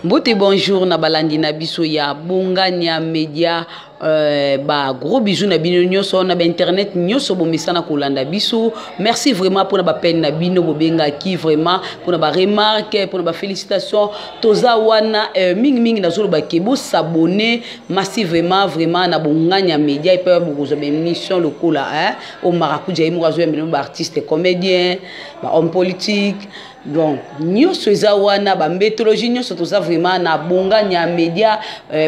Mbote, bonjour na balandi na biso ya Bongania Media. Ba gros bisous na bino nyonso na ba internet nyonso bomesana kolanda biso. Merci vraiment mpona bapene na bino bobengaki, vraiment mpona baremarque, mpona bafélicitation. Toza wana mingimingi nazoloba ke bos'abonner massivement vraiment na Bongania Média epe bokozwa baémission lokola oyo Marakuja ye moko azoyambela baartiste comédien, bahomme politique. Donc nyonso eza wana, bambetologie nyonso, toza vraiment na Bongania Média.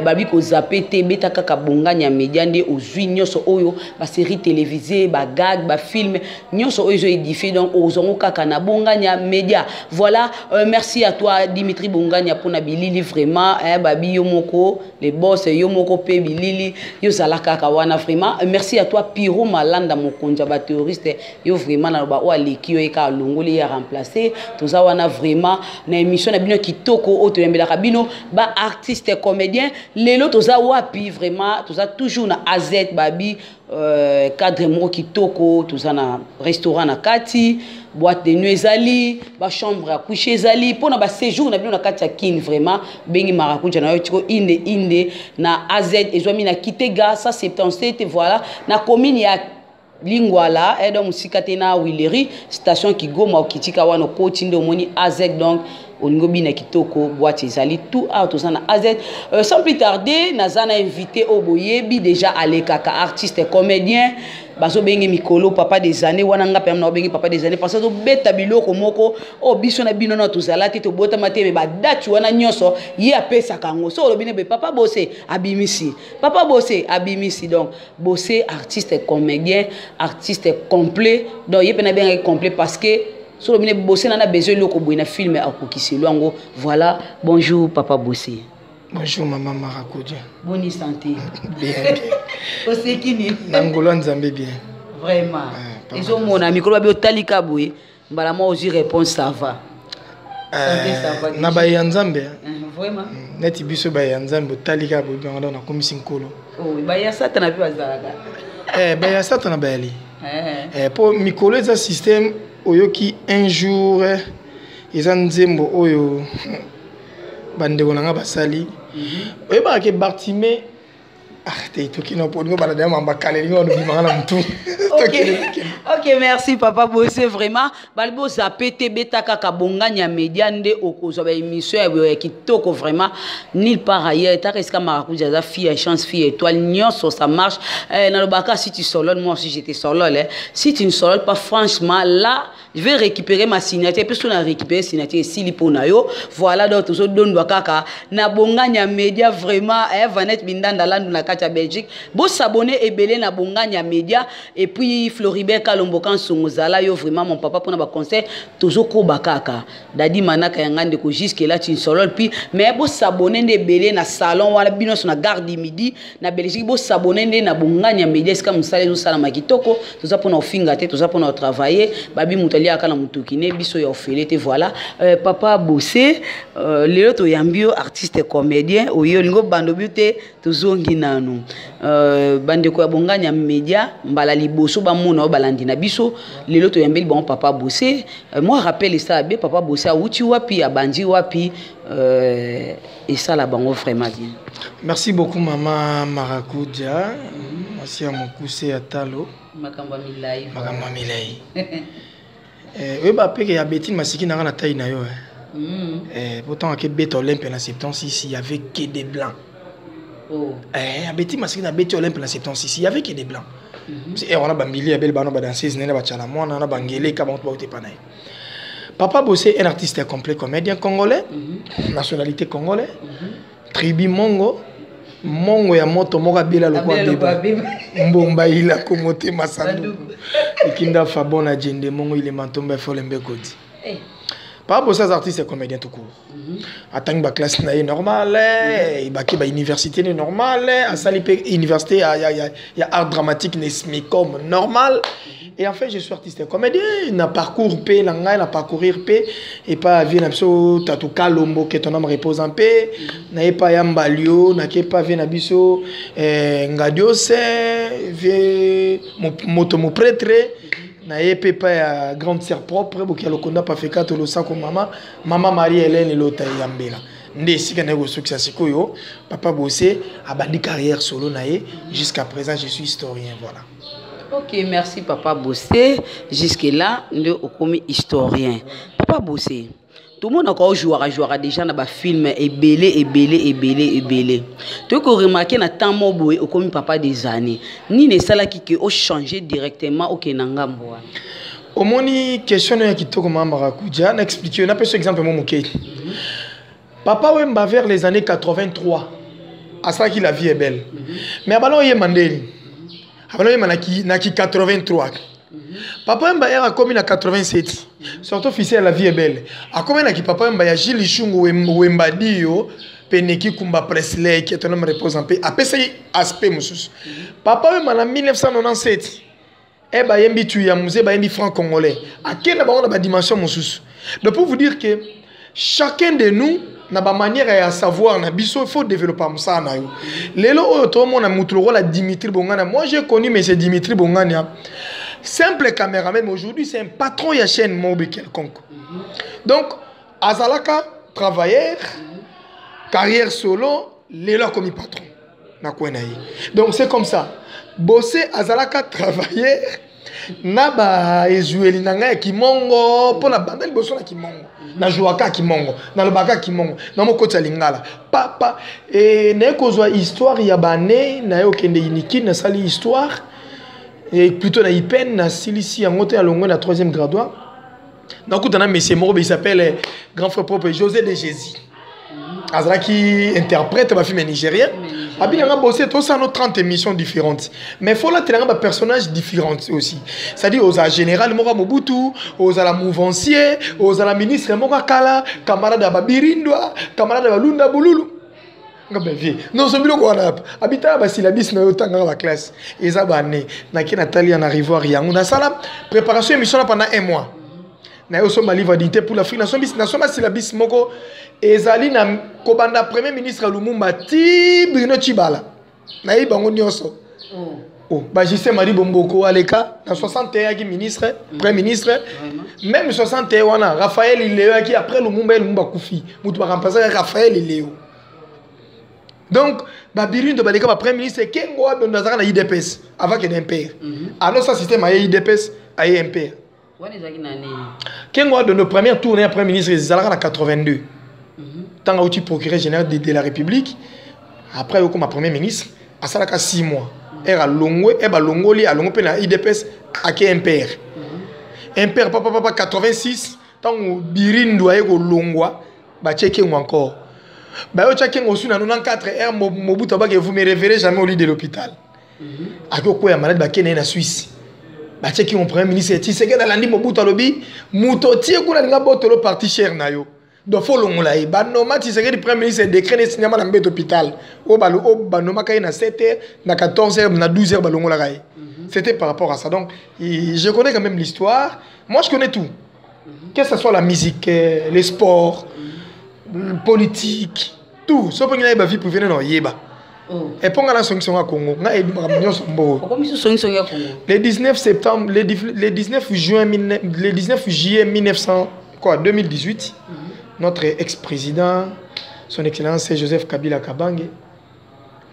Babi kozape te, beta kaka Bongania Média nde ozwi nyonso oyo, basérie télévisée, bagag, bafilm, nyonso oyo ezoédifie. Donc ozwango kaka na Bongania Média, voilà. Merci à toi, Dimitri Bongania, mpona bilili vraiment. Babi yo moko le boss, yo moko mpe bilili, yo ozala kaka wana vraiment. Merci à toi, Piro Malanda, mokonzi ya baterroriste. Yo vraiment naloba oyo aleki yo ye kaka alongoli ye remplacer. Toza wana vraiment na émission na bino kitoko oyo toyambelaka bino baartiste comédien. Lelo toza wapi? Vraiment toza toujours na AZ, babi cadre moko kitoko. Toza na restaurant na kati, boîte de nuit ezali, bachambre ya coucher ezali mpona baséjour na bino na kati ya Kine. Vraiment bengi Marakuja na yo tiko inde inde na AZ, ezwami na Kitega 177, voilà, na commune ya Lingwala, donc mosika te na Huilerie, station Kigoma. Okitika wana, okoti nde omoni AZ. Donc olingi obina kitoko, boîte ezali, tout awa toza na AZ. Sans plus tarder, naza na invité oyo boyebi déjà, alekaka, artiste comédien, bazobenge mikolo papa des années. Wana nga mpe na obenge papa des années parce que azobeta biloko moko oyo biso na bino na tozala te, tobotama te, me badate wana nyonso ye apesaka yango. So olobi ne be papa Bose abimisi, papa Bose abimisi. Donc Bose, artiste comédien, artiste complet. Donc ye mpe nabengaki complet parce que so olobi ne Bose na besoin eloko boye na film, akokiselo yango. Voilà, bonjour papa Bose. Bonjour maman Marakodia. Boni santé? Bien, bien. Oseki nini? Na ngolo ya Nzambe, bien. Vraiment. Ezomona mikolo babi otalika boye, mbala moko ozwi réponse, ça va? Santé, ça va? Na baye ya Nzambe. Vraiment. Neti biso baye ya Nzambe, otali kaka boye bango, donc nakomisi Nkolo. Oh, baya Satana mpe bazalaka. Baye ya Satana bayali. Po mikolo eza système oyoki un jour eza nzembo oyo bandeko na nga basali. Oyebaka ke Bartime, ah te, tokino po olingo balada ya mamba kala, elingi wana obimaka na motu. Ok, merci papa Bose. Vraiment bali bozape te, beta kaka Bongani ya Média nde okozwa baémission ya kitoko, vraiment nulle part ailleurs. Etaka esika Marakuja aza fille ya chance, fille étoile, nyonso ça marche. Nalobaka, si tu sololes, moi aussi je te solole, eh. Si tu ne sololes pas, franchement là je vais récupérer ma signature, puis on a récupéré signature esili mpo na yo. Voilà, donc tozodondwa kaka na Bongani ya Média vraiment. Vanette Bindanda Landu na kati ya Belgique, bos'abonner ebele na Bongani ya Média. Et puis Floribert Kalombo Kansongo, zala yo vraiment mon papa mpona baconseil. Tozokoba kaka dadi manaka ya nga ndeko, jusque là tu nsolol. Puis mais bos'abonner nde ebele na salon wana, bino nyonso na gare du Midi na Belgique, bos'abonner nde na Bongani ya Média, esika mosala ezosalama kitoko. Toza mpona ofinga te, toza mpona otravailler. Babi moto aliaka na motoki ne biso ya ofele te. Voilà. Papa Bose, lelo toyambi yo, artiste comédien oyo olingi obanda obi te. Tozongi nanu, bandeko ya Bongani ya Média, mbala liboso bamona oyo balandi na biso. Lelo toyambeli bango papa Bose. Moi rappel esala bien, papa Bose awuti wapi, abandi wapi, esala bango vraiment bien. Merci beaucoup mama Marakuja, mwasi ya mokuse ya talo. Makambo ya milai. Makambo ya milai. Oyeba peke ya Betine Masiki nanga na taille na yo, eh. Pourtant akebeta Olympia na 76, il y avait que des blancs. Oh. Abeti Masiki na beti Olympia na 76, il y avait que des blancs. Wana bambili ya bele bano badanseuse nene batiala mwana na bangeleka bango bauti epa na ye. Papa Bossé, un artiste complet, comédien congolais, nationalité congolais, tribu mongo, mongo ya moto moko abela lokwa Abela beba. Mbomba ilako motema sanduku ekinda fabon na jende mongo ilema ntomba efolembe kodi. Papa Bossé aza artiste et comédien tout court. Atangi baclasse na ye normal, ebaki bauniversité ne normal, asali mpe université ya art dramatique na SMICOM normal. Et en fait, je suis artiste et comédien na parcours mpe na ngai na parcourir mpe epai ya vie na biso Tatu Kalombo, que ton âme repose en paix, na epai ya Mbalio, nake epai vie na biso Ngadiose, vie moto moprêtre na ye mpe epai ya grande sœur propre Bokia Lokonda Pafeka Tolosako, mama Marie Hélène Elota Eyambela. Nde esika naye kosukisa sikoyo, Papa Bossé abandi carrière solo na ye. Jusqu'à présent, je suis historien, voilà. Ok, merci Papa Bossé. Jusque là nde okomi historien. Papa Bossé, tomonaka ojouaka jouaka déjà na bafilm ebele ebele ebele ebele. Toyei koremarquer na temps mo boye okomi papa des années. Nini esalaki ke ochange directement, okende na ngambo wana? Omoni, question ya kitoko, mama Marakuja. Na explique, napesa exemple mo moke. Papa Wemba, vers les années 83, asalaki La vie est belle. Mais abana oyemba ndeni, abana oyemba naki 83. Papa Wemba ere akomi na 87, sortie officielle La vie est belle, akomi naki Papa Wemba ya Gilles Shungu Wemba Dio Peneki Kumba Presley, que ton âme repose en paix. Apesaki aspect mosusu. Papa Wemba na 1997 e bayembi tu ya musée, bayembi franc congolais, akende na bango na badimension mosusu. Donc, pour vous dire que chacun de nous na bamanière ya savoir na biso, il faut développer mosala na yo. Lelo oyo tomona mutu lokola Dimitri Bongania. Moi, j'ai connu monsieur Dimitri Bongania, simple caméraman, mais aujourd'hui c'est un patron ya chaîne mobe quelconque. Donc azalaka travailleur, carrière solo, lelo akomi patron na kwe na ye. Donc c'est comme ça, Bossé azalaka travailleur na baezweli na ngai ya kimongo, mpo na banda liboso na kimongo, nazwaka kimongo, nalobaka kimongo, namokotisa lingala papa. E naye kozwa histoire ya bane, naye okende Unikin, nasali histoire et plutôt na IPN, nasilisi yango te, alongwe na troisième graduat. Nakuta na monsieur moko, il s'appelle grand frère propre José de Jésus, azalaki interprète bafilme nigérien. Abinanga: Bossé, tosala no 30 émissions différentes, mais faut latelanga bapersonnage différents aussi, c'est-à-dire ozala général moko ya Mobutu, ozala mouvancier, ozala ministre moko ya kala, camarade ya Babirindwa, camarade ya Balunda Bululu. Nga bavie nyonso biloko wana apa abitala basyllabus na yo, otangaka baclasse eza bane. Nake natali ya na revoir yango, nasala préparation émission na pendant un mois. Naye osomba livre Dignité pour l'Afrique, nasomba syllabus moko ezali na kobanda premier ministre Lumumba ti Bruno Tshibala, nayebi bango nyonso. Oh, ba Justin Marie Bomboko aleka na 61, ayaki ministre, premier ministre même 61 wana. Raphaël Ileo ayaki après Lumumba. Ye Lumumba akufi, moto baremplaçaka Raphaël Ileo. Donc Babirindo baleka bapremier ministre. Kengo Adondo azalaka na UDPS avant kende MPR. Anosa système aye UDPS, aye MPR. Wana ezalaki na nini? Kengo Adondo, première tournée ya premier ministre ezalaka na 82, ntango auti procureur général de la République. Après okoma premier ministre, asalaka 6 mois, ere alongwe, e balongoli, alongwe mpe na UDPS, ake MPR. MPR papa papa 86, ntango Birindu aye kolongwa, batie Kengo encore. Bayotya Kengo su na 94 heure. Mobutu abaki: "Vous me reverrez jamais au lit de l'hôpital." Aki okwea malade, bakende ye na Suisse, batie Kengo premier ministre. Tshisekedi alandi Mobutu, alobi: "Moto otie kuna alinga botolo parti cher na yo, donc faut longola ye." Banoma Tshisekedi premier ministre, décret nesinyama na mbeto hôpital. Oyo banomaka ye na 7 heures, na 14 heures, na 12 heures balongolaka ye. C'était par rapport à ça. Donc je connais quand même l'histoire. Moi, je connais tout, que ce soit la musique, les sports, politique, tout. So mpo nayeba vie privée, nano oyeba epo nga nasongisongo ya Congo, ngai yebi makambo nyonso mboko. Okomi songisongi ya Congo? Le 19 septembre, le 19 juin, le 19 juillet 1900 quoi, 2018, notre ex-président, son excellence Joseph Kabila Kabange,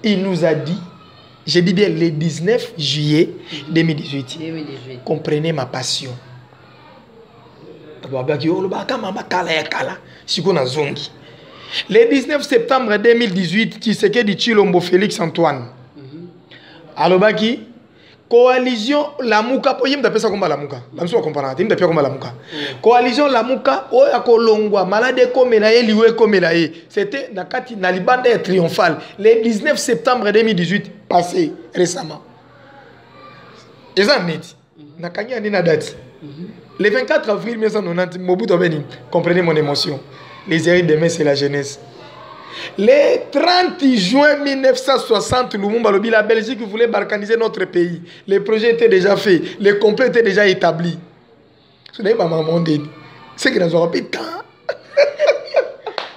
il nous a dit, j'ai dit bien le 19 juillet 2018, 2018. "Comprenez ma passion." Babaki olobaka mama kala ya kala, sikoyo nazongi. Le 19 septembre 2018, Tshisekedi Tshilombo Félix Antoine alobaki coalition Lamuka, mpo ye mutu apesa komba Lamuka, bamisu bakompanaka te, ye mutu apia komba Lamuka, coalition Lamuka oyo akolongwa, malade ekomela ye, liwa ekomela ye. C'était na kati na libanda ya Triomphal le 19 septembre 2018 passé récemment. Eza neti nakangi ya nde na date. Le 24 avril 1990, Mobutu abeni: "Comprenez mon émotion, les héritiers demain, c'est la jeunesse." Le 30 juin 1960, Lumumba alobi: "La Belgique voulait balkaniser notre pays. Le projet était déjà fait, le complot était déjà établi." So nayeba mama ndeni, c'est que nazwaka mpe temps.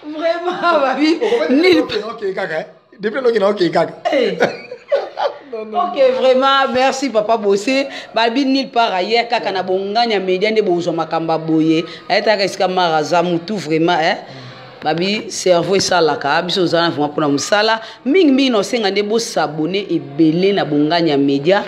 Vraiment, babi nil. Ok, kaka depuis noki na okei kaka. Ok, vraiment merci Papa Bossé. Babi nulle part ailleurs, kaka na Bongani ya Media nde bozwa makambo ya boye. Ayetaka esika mara aza mutu vraiment, eh? Babi cerveau esalaka biso oza na vraiment mpona mosala mingimingi na osenga nde bosabone ebele na Bongani ya Media.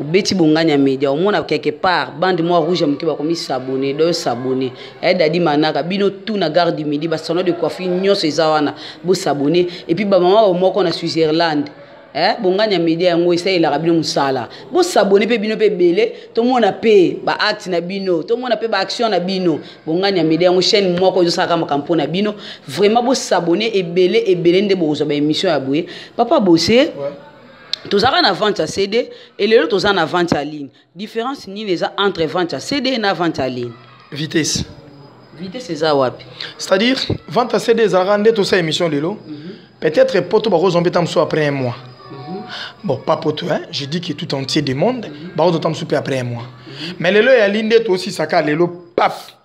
Obeti Bongani ya Media, omona quelque part bande mwa rouge ya moke, bakomi s'abonner. Donc s'abonner eh, Dadi Manaka, bino tout na Gare du Midi, basalon de coiffure nyonso eza wana, bosabonner. Et puis bamama bamoko na Switzerland eh, Bongani ya Media yango esalelaka bino mosala. Bosabonner mpe bino mpe ebele, tomona mpe baacte na bino, tomona mpe baaction na bino. Bongani ya Media yango chaîne moko ezosalaka makambo mpo na bino. Vraiment, bosabonner ebele ebele nde bokozwa baémission ya boye. Papa Bose, tozalaka na vente ya CD, elelo toza na vente ya ligne. Différence nini eza entre vente ya CD na vente ya ligne? Vitesse. Vitesse eza wapi? C'est-à-dire, vente ya CD ezalaka nde tosala émission lelo, peut-être poto bakozwa mpe ta mosusu après un mois. Bon, pas poto, hein, je dis que tout entier du monde bakozwa ta mosusu mpe après un mois. Mais lelo eyali nde tosisaka lelo, paf,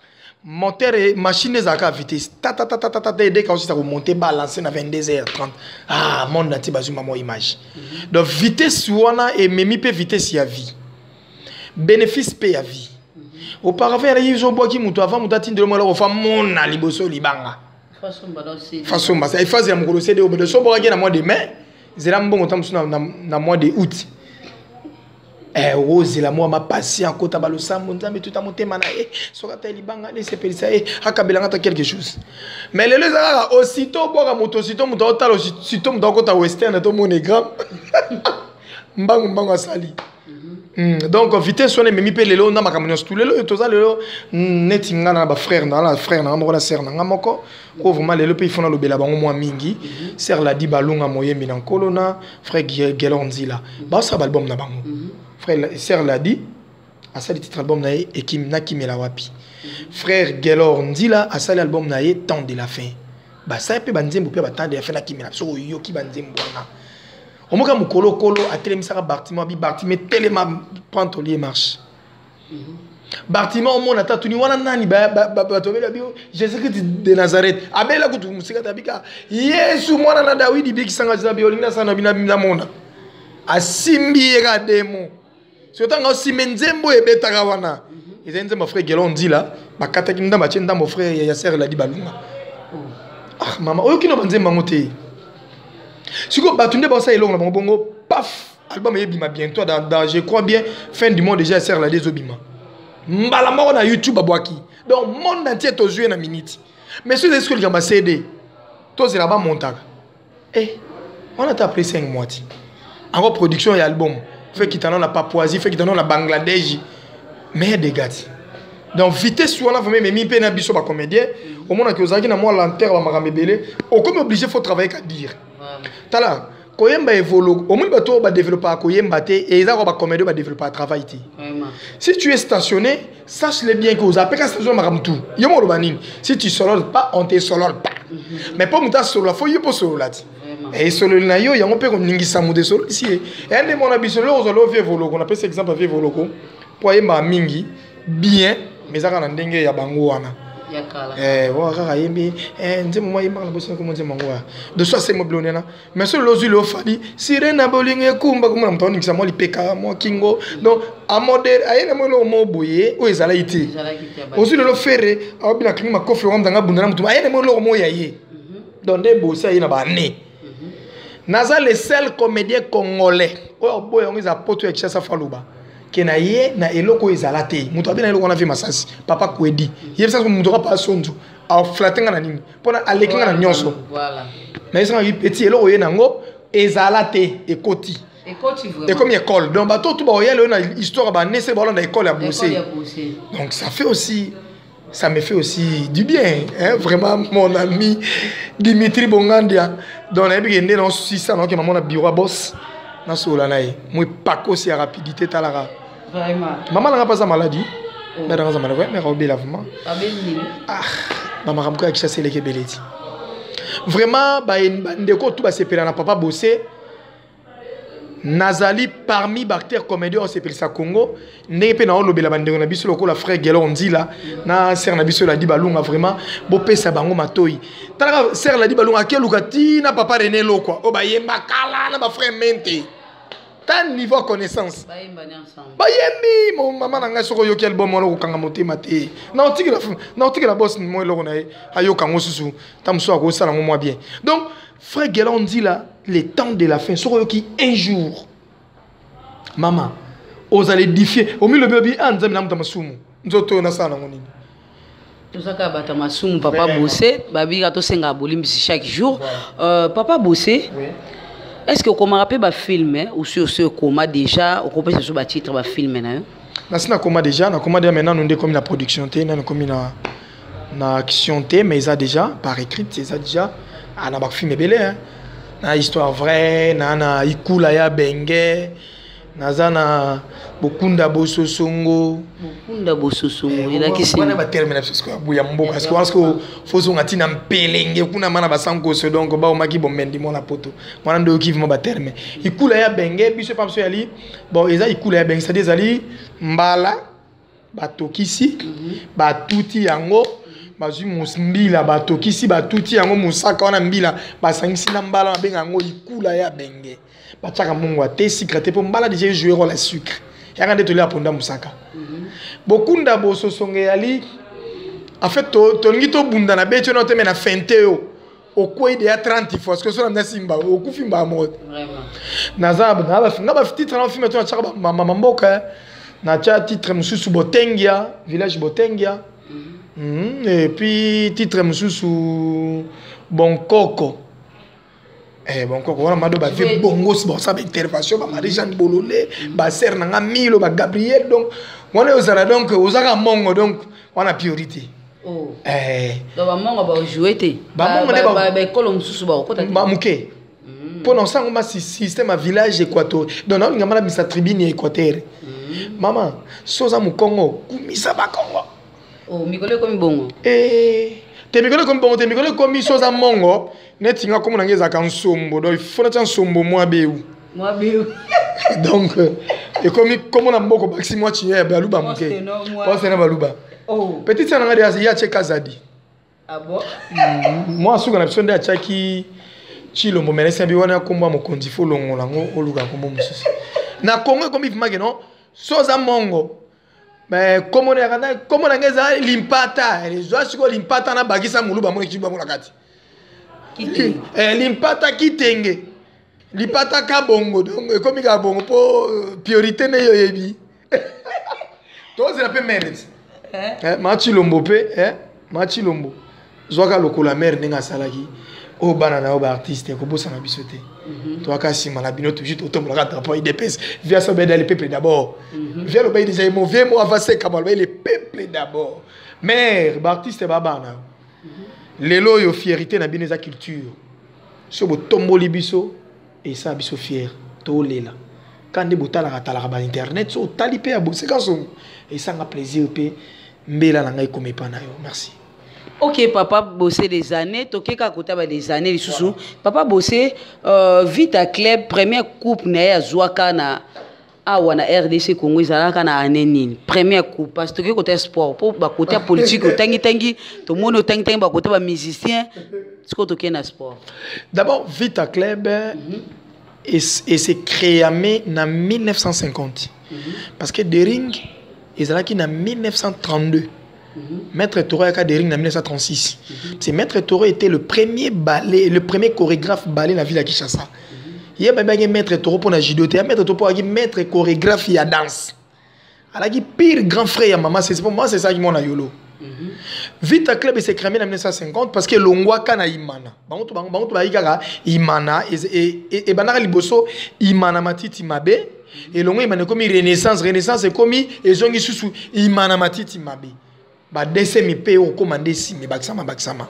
moteur machine ezalaka vitesse tatatatata, edeka osisa komonte, balance na 22h30, ah, monde entier bazwi mwa image. Donc vitesse wana ememi mpe vitesse ya vie, bénéfice mpe ya vie. Auparavant yalaki ozobwaki moto, avant moto atindelo moko ofa mona liboso libanga fasomba phase ya mokolo CD obedo so obwakaki na mois de mai, zela mbongo ta mosusu na mois de août. Ozela mwa mapatient, akota balosambo, Nzambe tuta motema na ye, soki ata libanga nde esepelisa ye, akabelanga ata quelque chose. Mais lelo eza kaka aussitôt obwaka moto, aussitôt moto aotala, aussitôt moto akota Western to MoneyGram, mbangu mbangu asali. Donc vitesse wana ememi mpe lelo na makambo nyonso tu. Lelo oyo toza lelo, neti nga na bafrère na frère na nga moko na sœur na nga moko oyo, vraiment lelo mpe ifo nalobela bango mwa mingi. Sœur Ladi Balunga, moyembi na nkolo, na frère Gelor Nzila, baosala baalbum na bango. Frère, sœur Ladi asali titre album na ye Nakimela wapi. Frère Gelor Nzila asali album na ye Temps de la fin. Basali mpe banzembo mpe batemps de la fin, Nakimela. Soki oyoki banzembo wana, omoka mokolo kolo atelemisaka Bartime, abi: "Bartime, telema, prends ton lit et marche." Bartime omona ata tuni wana nani, bato abeli, abi: "Jésus Christ de Nazareth." Abela kutu mosika te, abika: "Yesu mwana na Dawidi, bikisanga." Abi: "Olingi nasala na bino namona?" Asimbi ye kaka demo. Soki otanga osimbe, nzembo oyo ebetaka wana ezali nzembo frère Gelon Nzila. Bakataki ndambo, atie ndambo frère ya sœur Ladi Balunga. Ah mama, oyoki no banzembo yango te. Sikoyo bato nde baosala eloko na bango bongo, paf, album eyebima bientôt dans, je crois bien, fin du mois déjà. Sœur Ladi ezobima mbala moko na YouTube, abwaki, donc monde entier tozwi ye na minute. Mais soki ezali sikoyo likambo ya CD, tozela bamontaka e wana ata après 5 mois ti encore production ya album fe kitano na Papouasie, fe kitano na Bangladesh, mais dégâts ti. Donc vitesse wana vraiment ememi mpe na biso bacomédien. Omonaki ozalaki na mwa lenteur, bamakambo ebele, okomi obligé, faut travailler ka dire. Tala koyemba evolo, omoni bato oyo badéveloppaka koyemba te, eza kwa bacomédien oyo badéveloppaka travail te. Si tu es stationné, sache le bien que oza mpe ka station makambo tu yo mo oloba nini. Si tu solole pas, on te solole pas. Mais mpo moto asolola, faut ye mpo solola ti esololi na yo yango mpe koningisa moto esololisi ye. Eya nde mona biso lelo ozala ovie Voloko. Napesa exemple ya vie Voloko mpo ayembaka mingi bien, mais eza kaka na ndenge ya bango wana. Oyo kaka ayembi nzembo mwa ayembaka na bosina komo nzembo yango wana de so asemo biloko nena. Mais so lelo ozwi leo Fally, sirene na bolingo ekumba, komona moto aoningisa mwa lipeka, mwa kingo, donc amodere aye na mwa eloko moko boye oyo ezalaki te. Ozwi lelo Ferre, aobina akangi makofi yango, mutanga abunda na motu, aye na mwa eloko moko ya ye. Donc nde bosi aye na baane. Naza le seul comédien congolais oyo aboya yango eza poto ya Kinshasa. Faloba ke na ye na eloko oyo ezala te, moto abe na eloko wana vie masasi papa Kwedi yebisa moto kapa sonzo aflatte nga na nini mpona aleki nga na nyonso. Nayesangaki petit eloko oye nango ezala te, ekoti, ekomi école. Donc bato tu baoya lelo na histoire banese baolanda école ya Bose. Donc ça fait aussi, ça me fait aussi du bien, hein, vraiment mon ami Dimitri Bongandia. Donc nayebi ke nde naosisa naokema mona bureau ya boss, nasola na ye mo epakosi ya rapidité. Talaka mama nanga mpe aza maladi, mère nanga aza maladi, mère aobela vraiment. Ah, bamakambo kaka Kinshasa eleki ebele ti. Vraiment bandeko tu basepela na papa Bose. Nazali parmi baacteur comédien oyo osepelisa Congo, ndenge mpe naolobela bandeko na biso lokola frère Gelor Nzila na sœur na biso Ladi Balunga. Vraiment bopesa bango matoi. Talaka sœur Ladi Balunga akeluka ntina papa René Lokwa oyo bayemba kala na bafrère Mente. Ta niveau ya connaissance, bayembi. Mama na ngai, soki oyoki album wana, okokanga motema te. Na otikela bos mo eloko na ye, ayoka yango susu, ta mosusu akosala yango mwa bien. Donc frère Gelor Nzila, le temps de la fin, soki oyoki un jour, mama, ozala édifié. Omilobi obi a Nzambe na moto masumu, nzoto oyo nasala nango nini? Tozaka bato masumu, papa Bose. Babika tosengaka bolimbisi chaque jour. Papa Bose, oui. Est ce que okomaka mpe bafilm? Osi okoma déjà? Okopesa biso batitre bafilm na yo? Nasi nakoma déjà, nakoma déjà, mais nanu nde ekomi na production te, nanu ekomi na action te, mais eza déjà par écrite, eza déjà na bafilm ebele, hein. Na histoire vraie, na ikula ya benge, naza na bokunda bososongo. Bokunda bososongo elakisi? Wana baterme na biso sikoyo ya mboka. Sikoyo wana sikoyo fozonga ntina mpelenge kuna mana basankoso. Donc baomaki bomendi mwana poto wana nde oyoki vraiment baterme ikula ya benge. Biso epa biso yali bon, eza ikula ya benge, c'est-à-dire ezali mbala batokisi, batuti yango, bazwi mbila, batokisi, batuti yango, mosaka wana mbila basangisi na mbala, babenga yango ikula ya benge. Batiaka mongo te, sucre te, mpo mbala déjà ejoue rôle ya sucre. Yaka nde tolia ponda mosaka. Bokunda bososongo eyali en fait tolingi tobunda na beti wana, oteme na fente yo, okwei deya 30 fois. Soki osona nda simba, okufi mbala moko te. Naza nga batitre na film to natiaka mamboka, natia titre mosusu Botengia, village Botengia. Et puis titre mosusu Bonkoko. Bonkoko wana mado bavie bongos, basala baintervention, bamarie Jeanne Bolole, basere na nga Milo, bagabriel. Donc wana ozala, donc ozaka mongo, donc wana priorité. Oh. Donc bamongo bajoue te? Bamongo nde baekolo mosusu bakokota te? Moke mpo na osango ma système ya village équateur. Donc naolinga mana bisa tribune ya Équateur. Mama, so oza mokongo, kumisa bakongo. Oh, mikolo ekomi bongo? Te, mikolo ekomi bongo te. Mikolo ekomi so oza mongo neti nga, kombo na ngai ezalaka Nsombo, donc il faut natia Nsombo mwa beu. Mwa beu. Donc ekomi kombo na mboka, bakisi mwa chinya ya baluba moke, posena baluba. Petite sœur na ngai ye atie Kazadi. Ah bon? Mwa suka na biso nde atiaki Chilombo melesi bi wana kombo ya mokonzi, fo longola yango, oluka kombo mosusu. Na Congo ekomi vimake non, so oza mongo, mais kombo na yaka, kombo na ngai eza Limpata. Ezwa sikoyo Limpata na bakisa moluba, moni kibango na kati. Limpata Kitenge, Lipata Kabongo. Donc ekomi kaka bongo mpo priorité nde yo oyebi. Tozela mpe mere ti ma Chilombo mpe ma Chilombo zwaka lokola mere ndenge asalaki oyo bana na yo baartiste, kobosana biso te. Toyaka nsima na bino, toujours totombolaka drapeau UDPS. Via so beda, le peuple d'abord. Via lobai déjà mo vie mo avance kama lobai, le peuple d'abord. Mare, baartiste babana yo lelo oyo, fierté na bino eza culture. So botomboli biso, esala biso fier. Tolela ka nde botalaka talaka bainternet, so otali mpe ya boseka songo, esanga plaisir mpe mbela na ngai ekoma epa na yo. Merci. Ok, papa Bossé, des années toke kaka kotaba des années lisusu. Papa Bossé, Vita Club, première coupe na ye azwaka na awa na RDC Congo ezalaka na année nini, première coupe? Parce que toke kota sport, mpo bakote ya politique otangitangi, tomoni otangitangi bakote bamusicien, sikoyo tokei na sport. D'abord Vita Club et s'est créé en 1950, parce que Daring ezalaki na 1932. Maître Toro ayaka Daring na 1936. C'est Maître Toro était le premier ballet, le premier chorégraphe ballet na ville ya Kinshasa. Ye babengaki Maître Toro mpo na judo te, ya Maître Toro mpo ayaki maître chorégraphe ya danse, alaki pire grand frère ya mama Sese, mpo mama Sese ayaki mwana Yolo. Vita Club s'est créé en 1950 parce que longwaka na Imana. Bango to bayaki kaka Imana, ebandaka liboso Imana Matiti Mabe, elongo Imana ekomi Renaissance, Renaissance ekomi ezongi susu Imana Matiti Mabe. Badesemi mpe okóma nde nsima ebakisama bakisama.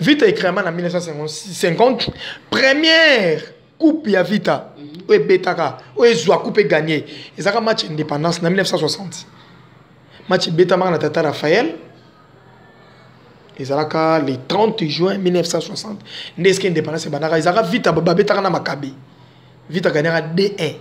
Vita ecréama na 1950. Première coupe ya Vita oyo ebetaka, oyo ezwa coupe, eganye, ezalaka match indépendance na 1960. Match ebetamaka na Tata Raphaël, ezalaka le 30 juin 1960 nde eske indépendance ebandaka. Ezalaka Vita babetaka na Makabe, Vita gagnaka 2-1.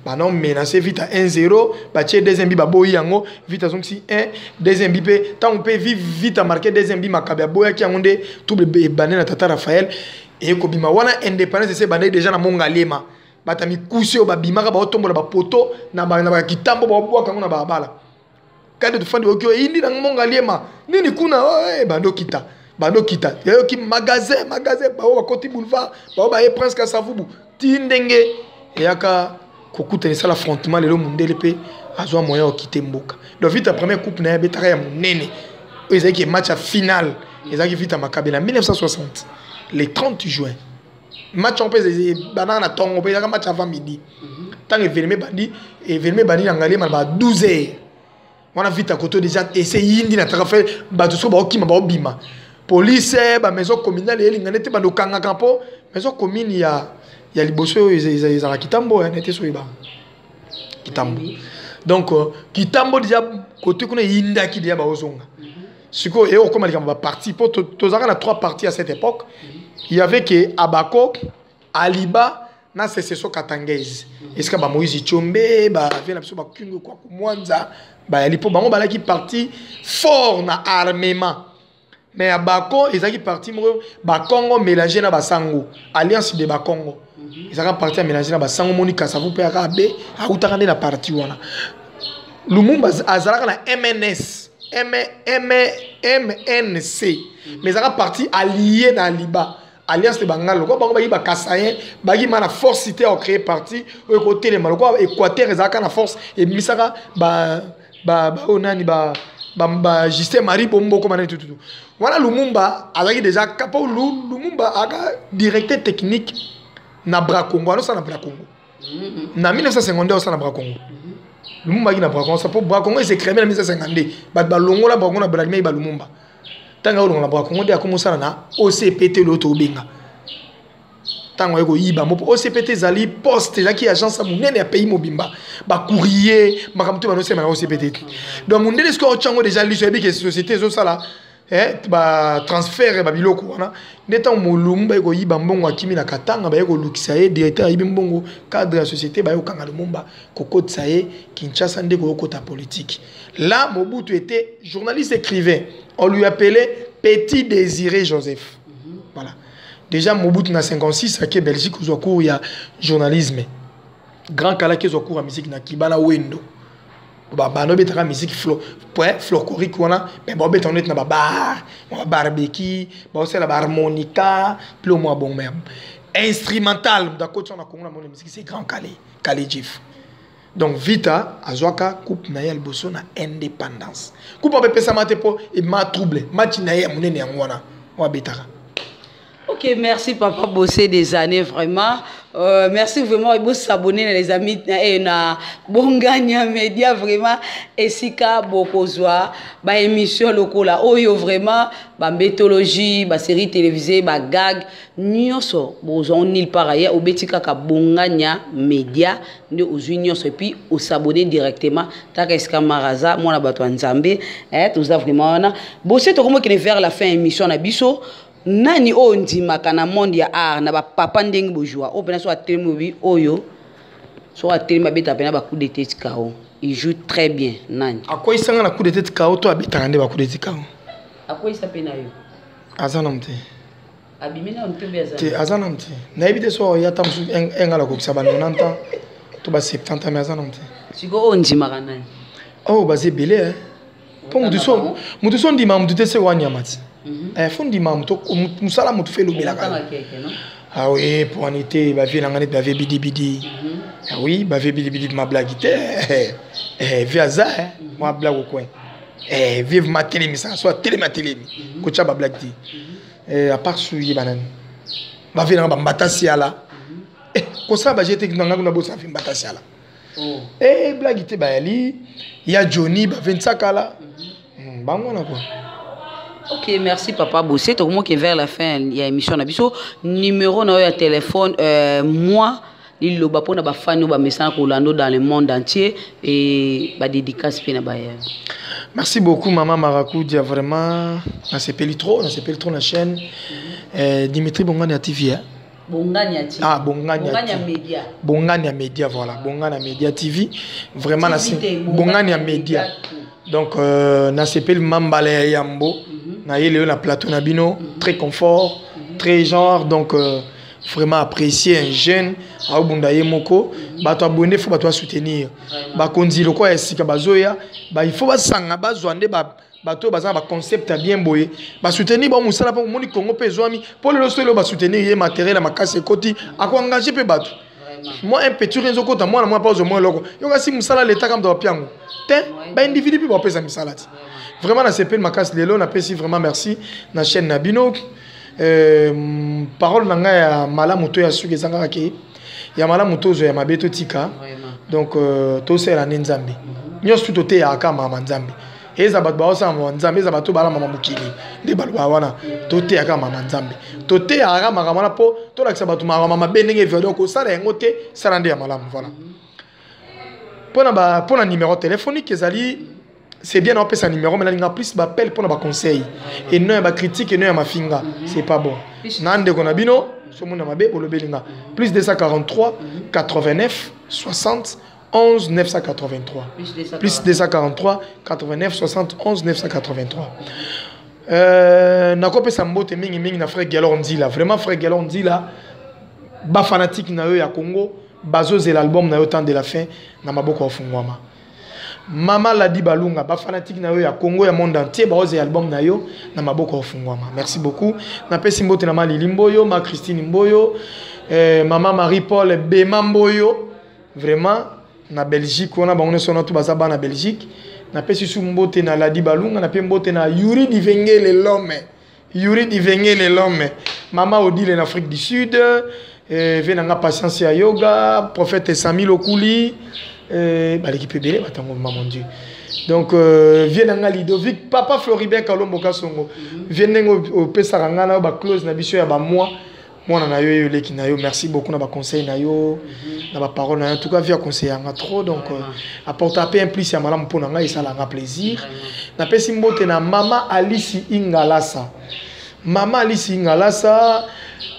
Bana menace Vita 1-0, batie deuxième but, baboyi yango, Vita azongisi 1, deuxième but mpe ntango mpe Vita marqué deuxième but, Makabe aboyaki yango, nde trouble ebande na Tata Raphaël. Ekobima wana indépendance ese ebandaki déjà na Mongalema. Bato ya mikuse oyo babimaka, baotombola bapoto na bakitambo, baobwaka yango na balabala. Kade tofandi, oyoki oyindi na Mont Ngaliema nini kuna, bandokita, bandokita, yayoki magasin, magasin, bao bakoti boulevard, bao baye Prince Kasavubu, ti ndenge eyaka kokutana, esala affrontement. Lelo mondele mpe azwa moyen okite mboka. Donc Vita, première coupe na ye abetaka ya monene oyo ezalaki match ya finale, ezalaki Vita Maccabi na 1960, le 30 juin. Match yango mpe ebandaka na ntongo, mpe ezalaka match avant midi. Ntango événement ebandi, événement ebandi na Ngaliema na ba 12 heures wana. Vita koto déjà ese yindi na taka fe, bato soki baokima, baobima, police, bamaison communale eyelinga nete bando okangaka, mpo maison commune ya liboso oyo ezalaka Kitambo, nete so oyeba Kitambo. Donc Kitambo déjà kote kuna eyindaki déjà, baozonga. Sikoyo eye okóma likambo baparti, mpo tozalaka na trois parties à cette époque. Il y avait ke Abako, Aliba na Sécession katangaise, esika bamoïse Tshombe, bavie na biso, bakungu Kwaku Mwanza bayali, mpo bango balaki parti fort na armement. Mais Abako ezalaki parti moko Bakongo mélange na Basango, alliance de Bakongo. Ezalaka parti ya mélange na Basango. Moni Kasavu mpe aka abe autaka nde na parti wana. Lumumba azalaka na MNS, M, M, MNC, mais ezalaka parti allié na Aliba, alliance de Bangala. Lokola bango baki bakasayen, baki ma na force te ya kocréer parti oyo ekotelema. Lokola Équateur ezalaka na force, ebimisaka oyo nani, ba Justin Marie Bomboko, manani tututu wana. Lumumba azalaki déjà, mpo Lumumba aka directeur technique na Bracongo, anosala na Bracongo na 1952, osala na Bracongo. Lumumba aki na Bracongo, mpo Bracongo ese créé na 1952. Bato balongola Bracongo na Bradimei ba Lumumba. Ntango akolongola Bracongo nde akomi osala na OCPT oyo tobenga. Ntango aye koyiba mo, mpo OCPT ezali poste, ezalaki agence ya monene ya pays mobimba, bacourrier, makambo to banosema na OCPT. Donc mondele sikoyo otyango déjà liso, ayebi ke société ezosala batransfert ya babiloko wana. Nde ntango Lumumba baye koyiba mbongo, akimi na Katanga, baye kolukisa ye, directeur ayibi mbongo, cadre ya société, baye kokanga Lumumba, kokotisa ye Kinshasa, nde koyokota politique. Là Mobutu était journaliste écrivain, on lui appelait Petit Désiré Joseph. Voilà, déjà Mobutu na 56 ake Belgique kozwa cours ya journalisme. Grand Kallé kezwa cours ya musique na Kibana Wendo. Bando obetaka musique point folklorique wana, me baobeta neti na babar, babarbeki, baosala baharmonica plo mwa bongo, mais instrumental moto akoti wana Kongo na mona musique, c'est Grand Kallé, Kallé Jeff. Donc Vita azwaka coupe na ye ya liboso na indépendance. Coupe apo epesama te mpo ema trouble. Match na ye ya monene yango wana oyo abetaka. Ok, merci papa Bossé des années vraiment. Merci vraiment, vous s'abonner les amis et na Bonganya Média vraiment, esika bokozwa ba émission lokola oyo vraiment, ba mythologie, ba série télévisée, ba gag nyonso bozwa nulle part ailleurs. Obeti kaka Bonganya Média nde ozwi nyonso, et puis osabonner directement. Taka esika maraza mwana bato ya Nzambe, toza vraiment wana. Bossé, tokomokende vers la fin émission na biso. Nani oyo ndimaka na monde ya art na bapapa ndenge bozwa oyo mpena so atelemi, obi oyo so atelemi, abeta mpena bacoup de tête KO, il joue très bien, nani? Akweyisanga na coup de tête KO to abetaka nde bacoup de tête KO? Akweyisa mpe na yo? Aza nanu te. Abimi nanu te mpe aza? Te, aza nanu te. Nayebi te so oya ta mosusu engala kokisa ba 90 ans to ba 70 ans, mais aza nanu te. Sikoyo oyo ndimaka nani? Oyo baza ebele, mpo mutu so ndima mutu te, se wanyama ti. Fo ndima moto, mosala motu fo elobelaka. Ah oui, po wani te, bavie na nga neti bavie bidibidi. Ah oui, bavie bidibidi, ma blague te, vie aza mwa blague au coin, vie ma telemisaka so atelemi, atelemi kotya bablague te. À part su yeba nani, bavie nanga bambata siala, kosala baje te nanga kuna, bosala fi mbata siala, blague te. Bayali ya Johnny, bave Nsakala, bango wana quoi. Ok, merci papa Bossé. Tokomoki vers la fin ya émission na biso. Numéro na yo ya téléphone, moi liloba mpona bafani oyo bamesana kolanda dans le monde entier et badédicace mpe na baya. Merci beaucoup mama Marakudia, vraiment nasepeli trop, nasepeli trop na chaîne. Dimitri Bongani ya TV, hein? Bongani ya TV. Ah, Bongani ya Bongani ya Média. Bongani ya Média, voilà, Bongani ya Média TV vraiment na Bongani ya Média. Donc nasepeli mambala ya yambo na ye lelo na plateau na bino, très confort, très genre. Donc Vraiment apprécié, un jeune aobunda ye moko. Bato abonde, faut bato basoutenir. Bakonzi lokola ya sika bazoya ba, il faut basanga, bazwa nde bato oyo baza na baconcept ya bien boye, basoutenir bao mosala, mpo omoni Congo mpe ezwami mpo lelo. So lelo basoutenir ye, matériel ya makasi ekoti, akoengage mpe bato. Mwa un petit rien ezokota, mwana mwa mpe azwa mwa eloko. Yoka si mosala leta kaka moto bapiango te, baindividu mpe bapesa misala ti. Vraiment nasepeli makasi lelo, napesi vraiment merci na chaîne na bino. Parole na ngai ya malamu to ya suki eza kaka ke ya malamu tozwa, ya mabe totika. Donc tosala nde Nzambe nyonso tu, toteyaka kaka mama Nzambe. Eza bato baosala mama Nzambe, eza bato bala mama mokili nde baloba wana. Toteyaka mama Nzambe, toteyaka makambo wana mpo tolakisa bato makambo mabe ndenge evia. Donc kosala yango te, sala nde ya malamu. Voilà, mpona numéro téléphonique ezali, c'est bien naopesa numéro, mais nalinga plus baappel mpona baconseil et non ya bacritique et non ya mafinga, c'est pas bon. Na ndeko na bino somona mabe bolobeli nga: plus 243 89 60 11 983, plus 243 89 71 983. Nakopesa mbote mingimingi na frère Gelor Nzila. Vraiment, frère Gelor Nzila, bafanatique na yo ya Congo bazozela album na yo Temps de la fin na maboko ya fungwama. Mama Ladi Balunga, bafanatique na yo ya Congo, ya monde entier baozela album na yo na maboko ya fungwama. Merci beaucoup. Napesi mbote na Malili Mboyo, ma Christine Mboyo, mama Marie Paul Bema Mboyo, vraiment na Belgique wana, bango nyonso wana tu baza bana Belgique. Napesi su mbote na Ladi Balunga, nape mbote na Yuri Divengele, l'homme Yuri Divengele, l'homme, mama Odile na Afrique du Sud, ve nanga Patience ya Yoga, prophète Sami Lokuli, baleki mpe ebele batango, ma mon Dieu. Donc vie na nga Ludovic, papa Floribert Kalombo Kasongo, vie ndenge opesaka nga na yo baclose na biso ya bamoi, mwana na yo, eleki na yo. Merci beaucoup na baconseil na yo, na baparole na yo. En tout cas, vie aconseille yanga trop, donc apporte mpe un plus ya malamu mpo na ngai, esalanga plaisir. Napesi mbote na mama Alisi Ingalasa, mama Alisi Ingalasa,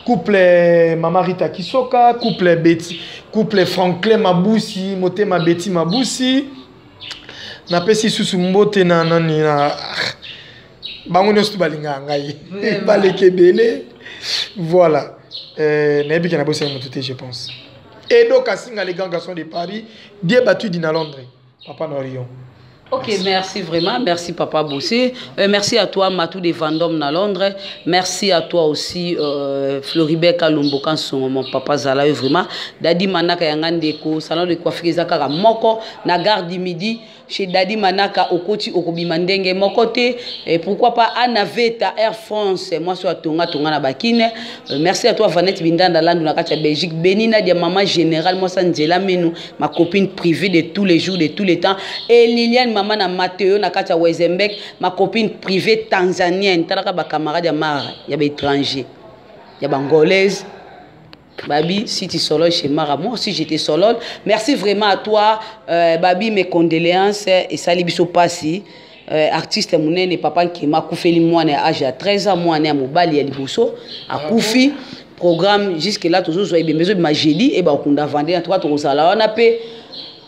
couple mama Rita Kisoka, couple Betty, couple Franklin Mabusi, motema Betty Mabusi. Napesi susu mbote na nani, na bango nyonso tu balingaka ngai, baleki ebele. Voilà, nayebi ke nabosani moto te, je pense. Edo Kasinga, les grands garçons de Paris, Die Batudi na Londres, papa Norion. Ok, merci. Merci vraiment. Merci Papa Bossé. Merci à toi Matou de Vendôme na Londres. Merci à toi aussi Floribert Kalombo Kansongo, mon papa Zala vraiment. Dadi Manaka yangandeko, salon de coiffure Zakara moko na gare du Midi chez Dadi Manaka, okoti okobima ndenge moko te. Et pourquoi pas Anna Veta Air France, moi so tonga tonga na bakine. Merci à toi Vanette Bindanda Landu na kati ya Belgique. Benina dia maman générale, moi sa Nzela Menu, ma copine privée de tous les jours, de tous les temps. Et Liliane maman na Mathéo na kati ya Wezenbeek, ma copine privée tanzanienne. Talaka ba camarade ya mara ya ba étranger ya bangolaise. Babi, si tu solo chez Mara, moi aussi j'étais solo. Merci vraiment à toi, Babi, mes condoléances et sali biso pasi. Artiste munene papa Nkema akufeli mwana ya âge ya 13 ans, mwana ya mobali ya liboso akufi. Programme jusque là tozozwa ebembe ezobima jeudi e bakunda vendredi. En tout cas tokozala wana mpe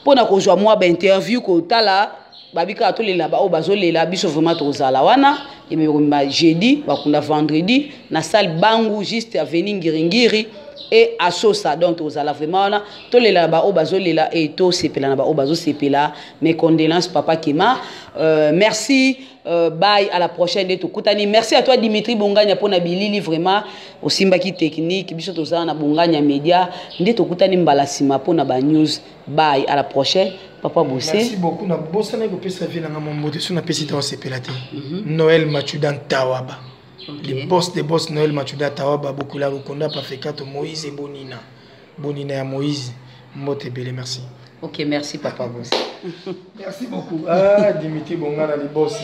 mpona kozwa mwa bainterview, kotala babi kaka tolela baoyo bazolela biso. Vraiment tokozala wana, ebembe kobima jeudi, bakunda vendredi na salle Bangu, juste avenue Ngiringiri et Asosa. Donc tozala vraiment wana, tolela na baoyo bazolela e tosepela na baoyo bazosepela. Mes condoléances, papa Kema. Merci, bye, à la prochaine nde tokutani. Merci à toi Dimitri Bongania mpona bilili, vraiment osimbaki technique. Biso tozala na Bongania Média nde tokutani mbala nsima mpona banews. Bye, à la prochaine, papa Bossé. Merci beaucoup. Nabosani kopesa vie nanga mombote so, napesi te, osepela te. Noël Machuda Ntawaba. Le boss de boss, Noël Machuda Tawaba, Bokula Lukonda Pafekato, Moïse Bonina, Bonina ya Moïse, mbote ebele, merci. Ok, merci papa Bossé. Merci beaucoup. Ah, Dimitri Bongana, libosi.